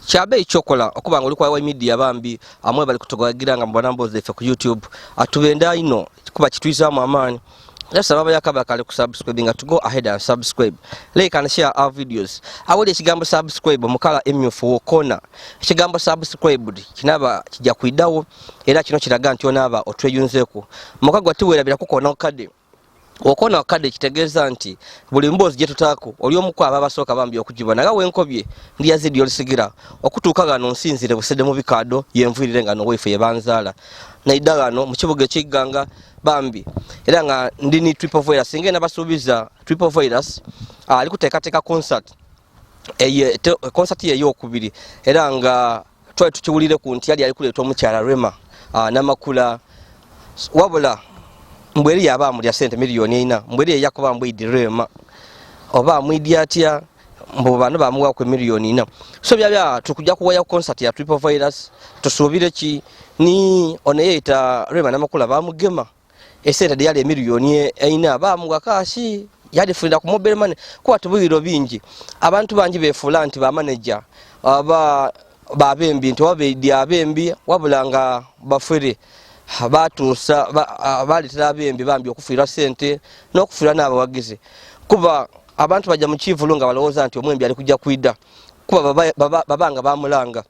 Kyabeeyi kyokola okuba nga oli kwa Media. Bambi amwe bali kutugagira nga mubona mboozi zaife ku YouTube, atubenda ino kuba kitwizaamu amaanyi. Just aba yakaba kale ku subscribe nga to go ahead and subscribe, like and share our videos. Awali ekigambo "subscribe" mukala emyufu wokona ekigambo "subscribed" kinaba kijja kuidawo, era kino kiraga nti onaaba otweyunzeeku mukagwa. Tiwerabira kukona okadde, okona okadde kitegeeza nti buli mboozi gye tutaako oli omu ku abo abasooka bambi okugibona. Nga wenkobye ndi Yazidi Olusigira, okutuuka gano nsinzire Busedde mu bikaado yenvuirire nga nowaife yebanzaala naidda gano mu kibuga ekigganga bambi, era nga ndi ni Triple Virus. Singa nabasuubiza, Triple Virus ali kuteekateeka concert eye concert ye eyokubiri, era nga twali tukiwulire ku nti yali ali kuleeta omukyala Rema Namakula. Wabula mbwe eri yaba amulya sente 4 miliyoni, mbwe eri eyakuba mbwe idi Rema oba amwidi atya, mbu bano bamuwaku 4 miliyoni. So byabya tukujja kuwaya concert ya Triple Virus. Tusuubire ki ni ono yeyita Rema Namakula bamugema esente dyali 4 miliyoni bamuwa cash, yalifunira ku mobile money, kuba tubuyiro bingi. Abantu bangi befuula nti bamaneja aba babembi nti wabedi abembi, wabula nga bafere batuusa baleetera abembi bambi okufiirwa sente n'okufiirwa n'abawagizi, kuba abantu bajja mu kivulu nga balowooza nti omwembi ali kujja kwida, kuba baba nga bamulanga,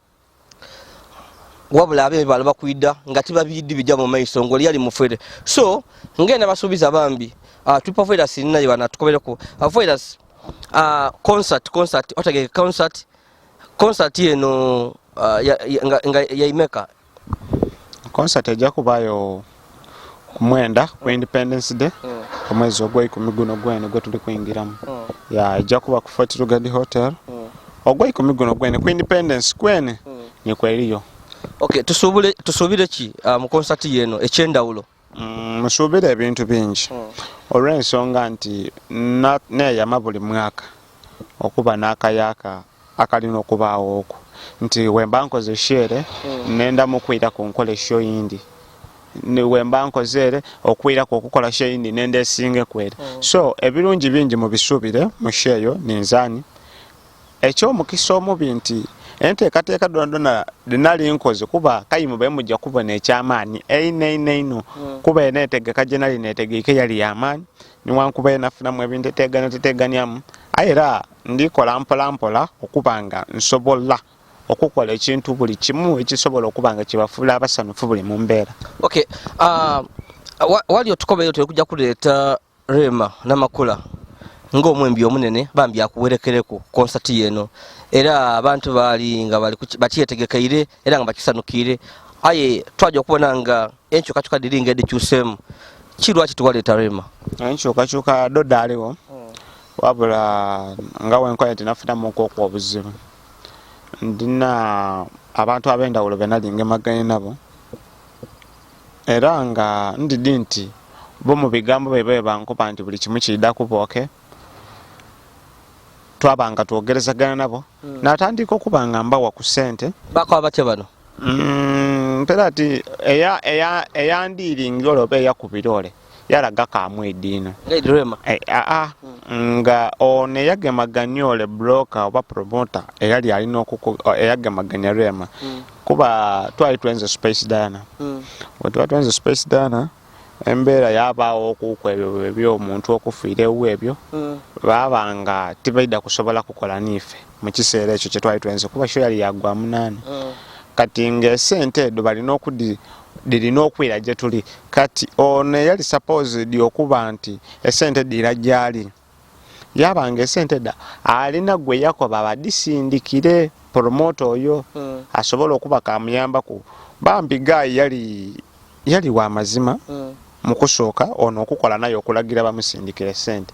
wabula abembi bala bakwida nga tibabidi bijja mu maiso ng'oli yali mufere. So ngenda basuubiza bambi, Triple Virus ninayo banatukobereku. Virus, concert otegeke concert eno nga yaimeka? Concert ejja kubaayo ku 9 ku Independence Day, omwezi ogweikumi guno gwene gwe tuli kuyingiramu. Ya, ejja kuba ku Fort Lugard Hotel, ogweikumi guno gwene ku Independence kwene nikweriyo. Okay, tusuubire ki mu concert yeno ekyendawulo? Musuubire ebintu bingi, olw'ensonga nti neeyama buli mwaka okuba n'akayaaka akalina okubaawo okwo, nti wemba nkoze show ere, nenda mukwiraku nkola eshow yindi, wemba nkoze ere, okwiraku okukola show yindi, nenda esinge kwere. So ebirungi bingi mubisuubire mu show eyo. Ninzaani ekyomukisa omubi nti enteekateeka dona dona dinali nkoze, kuba kayimu be mujja kubona ekyamaanyi eino eino eino, kuba eno entegeka gye nali netegeike yali yamaanyi, niwankuba nafunamu ebintu etegana teteganyamu, aye era ndikola mpola mpola okuba nga nsobola okukola ekintu buli kimu ekisobola okuba nga kibafuula abasanufu buli mu mbeera. Okay, wali otukobeyo tuli kujja kuleeta Rema Namakula ng'omwembi omunene bambi akuwerekereku concert yeno, era abantu baali nga bali bakyetegekeire era nga bakisanukiire, aye twajja okubona nga enkyukakyuka diri nga edikyuseemu. Ki lwaki tuwaleeta Rema? Enkyukakyuka doda aliwo, wabula nga wenkola nti nafunamuku okwo obuzibu, ndina abantu ab'endawulo benali ngemaganye nabo, era nga ndidi nti bo mu bigambo bye bankuba nti buli kimu kirida kubooke. Twaba nga twogerezagana nabo, natandika okuba nga mbawa ku ssente. Bakoba batya bano? Mpera ati eyandiiringa ole oba eyakubira ole yalaga kamwediino. Nga Rema? Eh, aa, nga ono eyagemaganya ole broker oba promoter eyali alina eyagemaganya Rema, kuba twali twenze Spice Diana. Bwe twenze Spice Diana, embeera yabaawo okuuku ebyo ebyomuntu okufiira ewu ebyo, baaba nga tibaida kusobola kukola niife mu kiseera ekyo kyetwali twenze, kuba show yali yagwa 8. Kati ngaesente edo balina okudi dirina okwira gye tuli. Kati ono eyali supposed okuba nti esente dira gyali, yabanga esente da alina gwe yakoba badisindikire promoter oyo asobole okuba kamuyambaku. Bambi guy yali wa mazima mu kusooka ono okukola naye okulagira bamusindikire sente,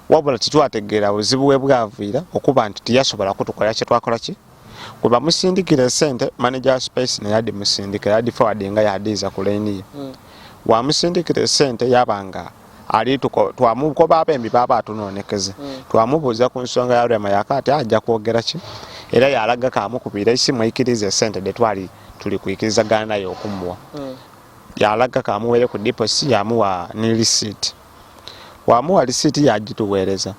wabula titwategeera buzibu we bwaviira okuba nti tiyasobola kutukolera kyetwakola ki. Kwe bamusindikira esente, manager wa Spice naye adimusindikira, yadiforwardinga, yadiiza ku line ye. Wamusindikira esente, yabanga ali twamukoba abembi baba atunonekeze. Twamubuuza ku nsonga ya Rema, yakaati ajja kwogera ki, era yalaga kamukubira esimu aikiriza esente de twali tuli kuikirizagana naye okumuwa. Yalaga kamuwere ku deposit, yamuwa ne receipt. Wamuwa lisiiti yagituweereza.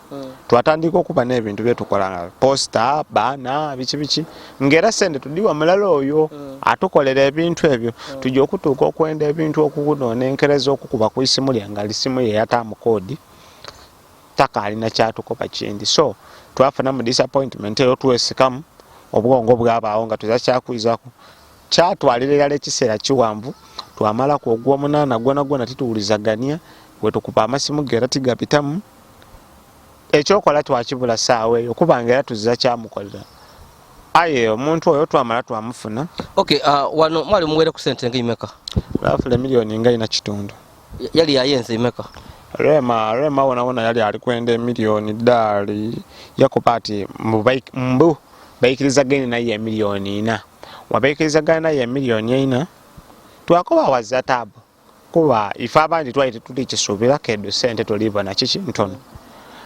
Twatandika okuba n'ebintu byetukola nga poster, banner, biki biki, ng'era sente tudiwa mulala oyo atukolera ebintu ebyo. Tujja okutuuka okwenda ebintu okukunonenkereza okukuba ku isimu lyange, alisimu ye yataamu koodi, takaalina kyatukoba kindi. So twafunamu disappointment eyo, twesikamu obwongo bwabaawo nga tuzakyakwizaku. Kyatwalira erala ekiseera kiwanvu, twamalaku ogwomunaana gwona gwona tituwulizagania, wetukuba amasimu ge era tigabitamu. Ekyokola twakibula saawa eyo kubanga era tuzza kyamukolera, aye omuntu oyo twamala twamufuna. Okay, wano mwali muwere ku sente ng'imeka? Lafula emiliyoni nga ina kitundu. Yali yayenze imeka? Rema wona wona yali ali kwenda emiliyoni daali, yakuba ati mbu baikirizagane naye emiliyoni 4. Wabaikirizagana naye emiliyoni 4, twakoba waza taabu, kuba ife abandi twali tetuli kisuubira kedo sente tolibona kiki ntono,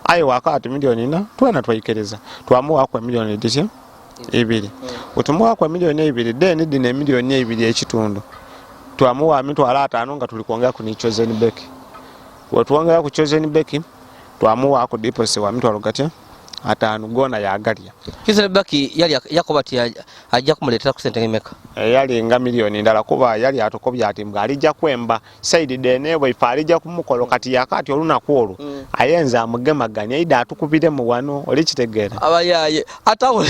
aye waka ati miliyoni 4, twena twaikiriza, twamuwaku emiliyoni ditya 2. Wetumuwaku emiliyoni 2, then dino emiliyoni 2 ekitundu twamuwa 50,000 nga tuli kwongeraku ni Chosen Becky. Wetwongera ku Chosen Becky, twamuwaku deposit wa mitwalo gatya 50, gona yagalya. Chosen Becky yali yakoba ati ajja kumuleetera ku sente ng'imeka? Yali nga miliyoni 1, kuba yali atukobya ati mbwe alijja kwemba side deneebwe, ife alijja kumukolo. Kati yakati olunaku olwo ayenza amugemaganya ida atukubiremu wano, olikitegeera? Abayaye atawo.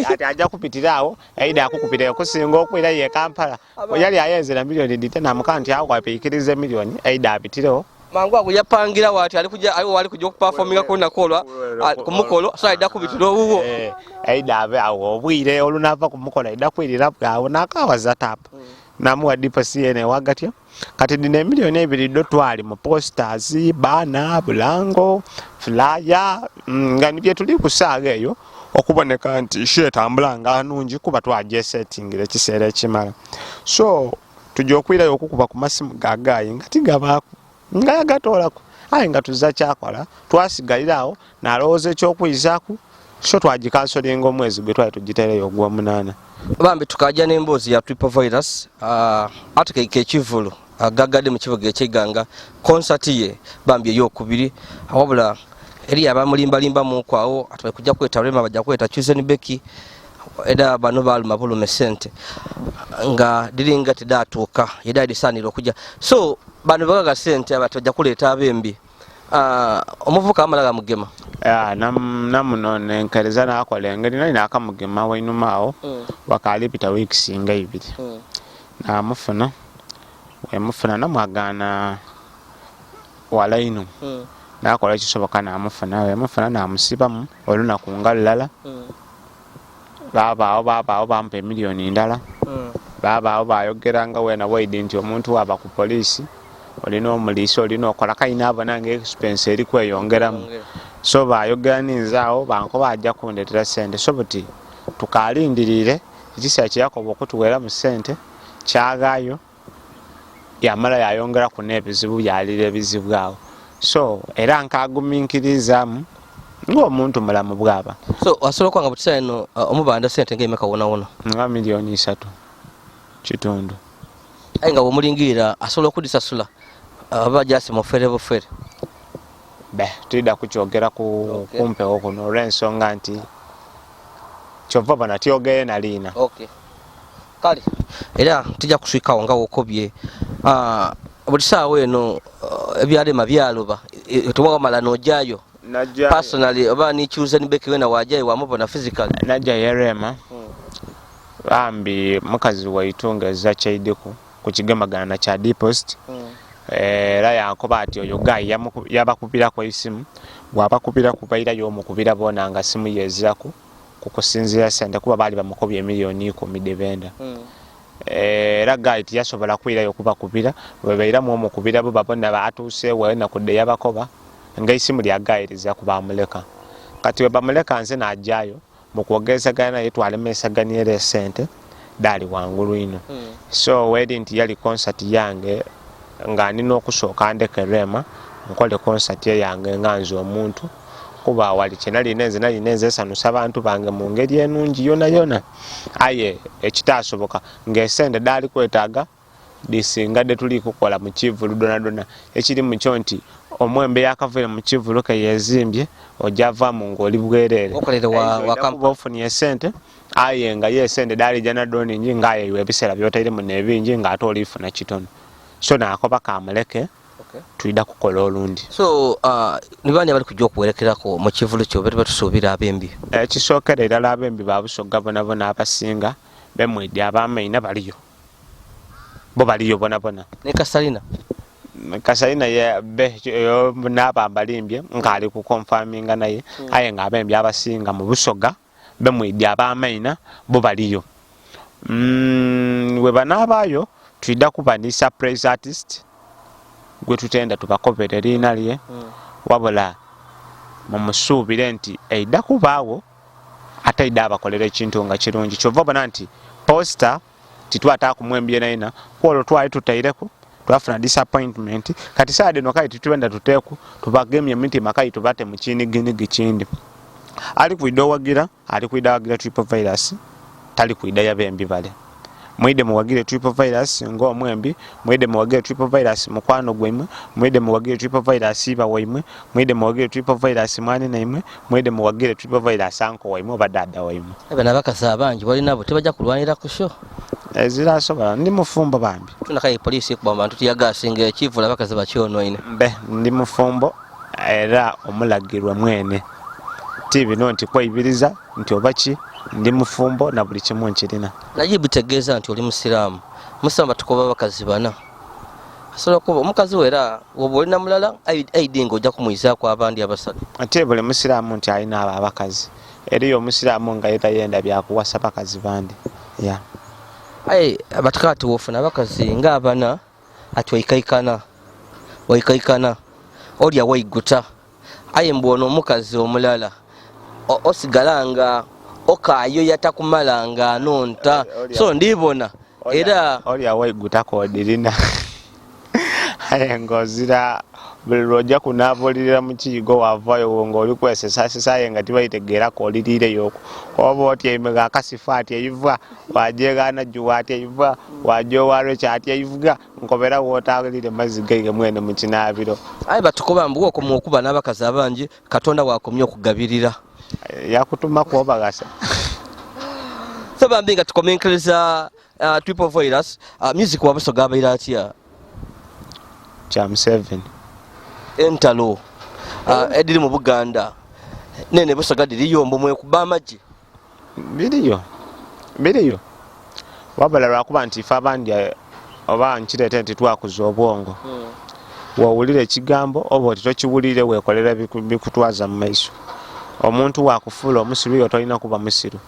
Ati ajja kupitira awo, aida akukubira okusinga okwira ye Kampala. Yali ayenzera miliyoni dite, namuka nti awo apiikiriza miliyoni, aida abitirewo. Mangu ago yapangira wati ali kuja ayo wali kuja okuperforminga ku lunaku olwa ku mukolo, so aida kubitira owuwo. Eh, aida abe awo obwire olunava ku mukolo, aida kwirira bwawo nakawaza tapu. Namuwa deposit yene wagatya. Kati dino emiliyoni 2 do twali mu posters, banner, bulango, flyer, nga nibye tuli ku saaga eyo okuboneka nti show etambula nga nungi, kuba twajesetingira ekiseera ekimala. So tujja okwirayo okukuba ku masimu gagayi nga tigabaaku, nga yagatoolaku, aye nga tuza kyakola. Twasigalira awo nalowooza ekyokwizaaku, so twagikansolinga omwezi gwe twali tugitereyo ogwomunaana. Bambi tukajja n'emboozi ya Triple Virus, ategeike ekivvulu agagadde mu kibuga eky'Eiganga, konsati ye bambi eyokubiri, wabula eri abamulimbalimbamuku awo ati bali kujja kweta Rema, bajja kweta Chosen Becky, era bano baluma buluma esente nga diringa tidatuuka yeda disaanira okujja. So bano bagaga sente abati bajja kuleeta abembi. Omuvubuka amala gamugema. Ah, namunonenkereza nakola engeri nali nakamugema wainuma awo. Wakalipita weeks nga 2. Namufuna, wemufuna namwagaana wala ino. Nakola ekisoboka namufuna, wemufuna namusibamu olunaku nga lulala. Babaawo babaawo bampa emiliyoni 1. Babaawo bayogera nga wena waidi nti omuntu waba ku poliisi olina omuliisa, olina okola kayina abona nga expense eri kweyongeramu. So bayogera ninze awo bankoba ajja kundetera sente, so buti tukalindirire ekiseera kyeyakoba okutuweeramu sente kyagaayo, yamala yayongeraku n'ebizibu byalira ebizibu awo. So era nkaguminkirizamu ng'omuntu mulamu bwaba. So asobola okuba nga bukiseera eno omubanda sente ng'emeka wonawona? Nga miliyoni 3 kitundu. Aye nga bwomulingirira asobola okudisasula aba jasi mufere bufere? Be tulida kukyogera ku kumpewo kuno olw'ensonga nti kyova bona tyogere naliina. Okay. Kale era tujja kuswikawo nga wokobye. Buli saawa eno ebyalema byaloba. Tewamala n'ojjayo personally oba ni Chosen Becky wena wajayo wamubona physically? Najja yerema. Bambi mukazi waitu ngeza kyaidiku ku kigemagana kya deposit. Era yankoba ati oyo guy yabakubirako esimu, bwabakubira kubaira yomukubira bona nga simu yeziraku kukusinzira sente, kuba baali bamukobye emiliyoni 10 debenda. Era guy tiyasobola kwirayo kubakubira, bwebairamu omukubira bo babona batuuseewo enaku dde yabakoba nga esimu lya guy liziraku, bamuleka. Kati we bamuleka nze najjayo mukwogezagana naye, twalemesaganya era esente daali wangulu ino. So weri nti yali concert yange nga nina okusooka ndeke Rema nkole concert eyange nga nze omuntu, kuba wali kyenalina nze nalina nze nsanusa abantu bange mu ngeri enungi yona yona, aye ekitasoboka ng'esente daali kwetaaga disinga de tuli kukola mu kivulu donadona. Ekiri mukyo nti Omwembe yakavire mu kivulu ke yezimbye ojja vaamu ng'oli bwereere. Okolere wa, wa Oja kuba ofunye esente, aye nga ye esente daalija nadho ningi, nga aye iwe ebiseera by'otairemu n'ebingi ng'ate olifuna kitono. So naakoba kamuleke, twidha kukola olundi. So ni baani abali kujja okuwerekerako mu kivulu kyo betuba tusuubira abembi? Ekisookera irala abembi ba Busoga bonabona abasinga bemwidi abamaina baliyo. Bo baliyo bonabona. Ne Kasalina? Kasalina ye be naaba mbalimbye nkaali ku confirminga naye, aye nga abembi abasinga mu Busoga bemwidi abamaina bo baliyo. We banaabaayo twidha kuba ni surprise artist gwe tutenda tubakobere liina lye, wabula mumusuubire nti eidha kubaagho ate aidha abakolera ekintu nga kirungi. Kyova obona nti poster titwataaku mwembi yenayena, kwolwo twali tutaireku twafuna disappointment. Kati sawa dhino kale titwenda tuteeku tubagemye emitima kale tubate mu kiniginigi kindi. Ali kwidha owagira, ali kwidha awagira Triple Virus, tali kwidha yabembi bale. Mwidhe muwagire Triple Virus ng'omwembi, mwidhe muwagire Triple Virus mukwano gwaimwe, mwidhe muwagire Triple Virus iba waimwe, mwidhe muwagire Triple Virus mwaninaimwe, mwidhe muwagire Triple Virus anko waimwe oba dada waimwe. Bano abakazi abangi bali nabo tebajja kulwanira ku show. Ezira asobola, ndi mufumbo bambi. Tuna kale poliisi ekuba mu bantu tiyagasinga ekivula abakazi bakyonoine. Mbe ndi mufumbo era omulagirwe mwene. Ti bino nti kweibiriza nti oba ki, ndi mufumbo na buli kimu nkirina. Najibu tegeeza nti oli musiraamu. Musiraamu batukoba abakazi bana. Asobola kuba omukazi we era woba oli na mulala aidi nga ojja kumwizaaku abandi abasatu. Ate buli musiraamu nti alina abo abakazi. Eriyo omusiraamu nga ye tayenda bya kuwasa bakazi bandi. Yeah. Aye batukoba ati wofuna abakazi nga abana ati waikaikana, waikaikana olya waiguta. Aye mbu ono omukazi omulala osigala nga okayoya takumala nga anonta. So ndibona era olya waiguta kodirina. Aye ng'ozira buli lw'oja kunaabulirira mu kiyigo wavaayo ng'oli kwesesasesa aye nga tibaitegeera k'oliriireyo okwo. Oba otyaime gha kasifa ati eiva, waja egha Najuwa ati eiva, waja owa Rwecha ati eivuga, nkobera w'otaalire mazzi gaire mwene mu kinaabiro. Aye batukoba mbu w'okoma okuba n'abakazi abangi, Katonda w'akomye okugabirira. Yakutumaku oba ghasa? So bambi nga tukomenkereza Triple Virus, music wa Busoga abaire atya? Kya Museveni. Entalo ediri mu Buganda nene Busoga dhiriyo mbu mwekuba amagye. Biriyo, biriyo. Wabula lwakuba nti ife abandi oba nkireete nti twakuza obwongo. Wowulira ekigambo oba oti tokiwulire wekolera bikutwaza mu maiso. Omuntu wakufuula omusiru iwe tolina kuba musiru.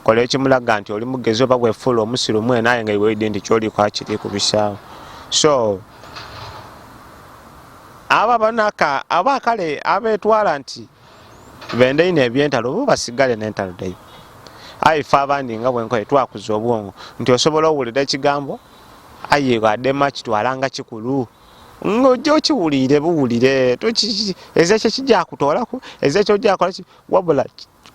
Kola ekimulaga nti oli mugezi oba wefuula omusiru mwene aye nga iwe oidhi nti kyolikola kiri kubisaawo. So abo abanaka aba kale abetwala nti benda inho ebyentalo bo basigale n'entalo dhaibwe. Aye ife abandi nga bwenkoye twakuza obwongo nti osobola owulira ekigambo aye ghadema kitwala nga kikulu. Nga oja okiwuliire buwulire ezira kyekija kutoolaku, ezira kyoja kola ki wabula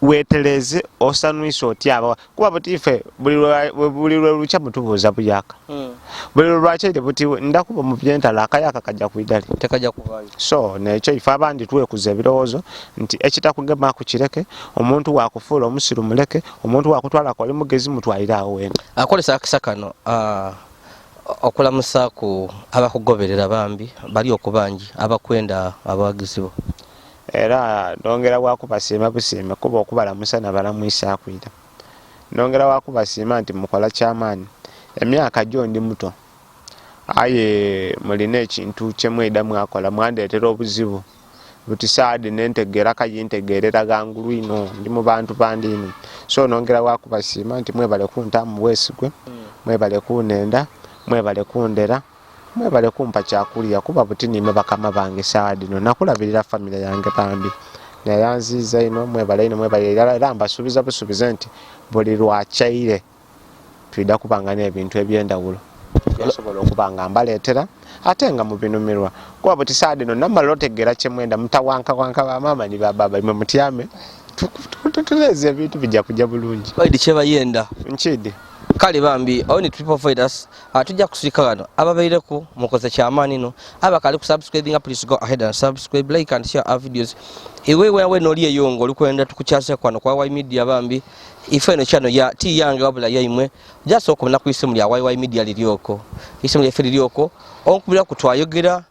wetereze osanwise otya aba kuba buti ife buli lwe lukya mutubuuza buyaka. Buli lwe lwakyaire buti nda kuba mu byentalo akayaka kaja kwidhali. Tekaja kubaayo. So nekyo ife abandi twekuza ebirowoozo nti ekitakugemaku kireke, omuntu wakufuula omusiru muleke, omuntu wakutwalaku oli mugezi mutwalire agho weene. Akozesa akisa kano okulamusaaku abakugoberera bambi bali oku bangi abakwenda abawagizi bo. Era nongera bwa kubasiima busiime kuba okubalamusa nabalamwisaaku ira. Nongera bwa kubasiima nti mukola kya maani. Emyaka gyo ndi muto aye mulina ekintu kye mwidha mwakola mwandeetera obuzibu. Buti saagha dhino entegeera k'aye ntegeerera ghangulu inho, ndi mu bantu bandi inho. So nongera bwa kubasiima nti mwebale kuntaamu bwesigwe, mwebale kunenda, mwebale kundera. Mwebale kumpa kyakulya kuba buti niimwe bakama bange saagha dhino. Nakulabirira famire yange bambi. Neyanziiza inho, mwebale inho mwebalire irala era mbasuubiza busuubize nti buli lwakyaire twidha kubanga n'ebintu eby'endhawulo byensobola okuba nga mbaleetera ate nga mubinumirwa. Kuba buti saagha dhino namala otegeera kye mwenda mutawankawanka ba maama ni ba baaba imwe mutyame tutereeze ebintu bija kuja bulungi. Baidhi kye bayenda. Nkiidhi. Kale bambi awo ni triple virus, tujja kusirika wano. Ababaireku mukoze kyamaani no abakali kusubscribinga, please go ahead and subscribe, like and share our videos. Iwe wewe noli eyo ngo olikwenda tukukyase kwano kwa Y Media. Bambi ife eno channel ya ti yange wabula yaimwe. Just okubona ku isimu lya YY Media liryoko, isimu lyaffe liryoko, onkubira ku twayogera.